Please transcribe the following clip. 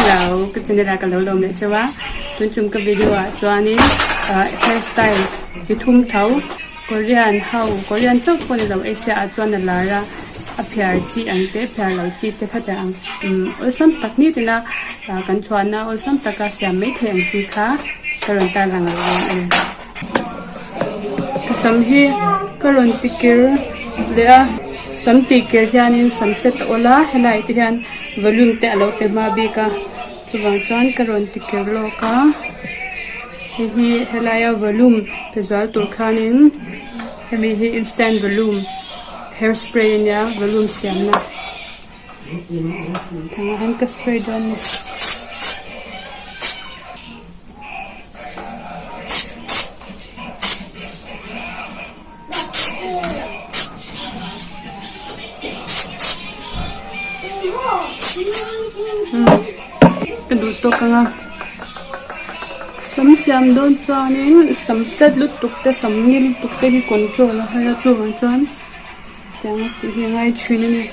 Hello ka channel ah ka lo lawm leh chauh a tun chung ka video ah chuanin ah hair style chi thum tho Korean ho Korean chauh pawh ni lo Asia ah chuan a lar a a phiar chi ang te phiar lo chi te kha tiang ang umm awlsam tak ni tina ah kan chhuahna awlsam taka siam mai thei ang chi kha ka rawn tarlang leh dawn a ni. Ka sam hi ka rawn ti kir leh a sam tih kir hianin sam set a awl a helai te hian volume te a lo pe hma bik a chuvang chuan ka rawn ti kir lawk a hei hi helaia volume pe zual tur khanin hemi hi instant volume hair spray a nia volume siamna tah hian ka spray dawn a ni. Ka duh tawk ang a sam siam dawn chuanin sam flat lutuk te sam ngil lutuk te hi control a har a chuvang chuan tiang a tih hi a ngai thin a ni.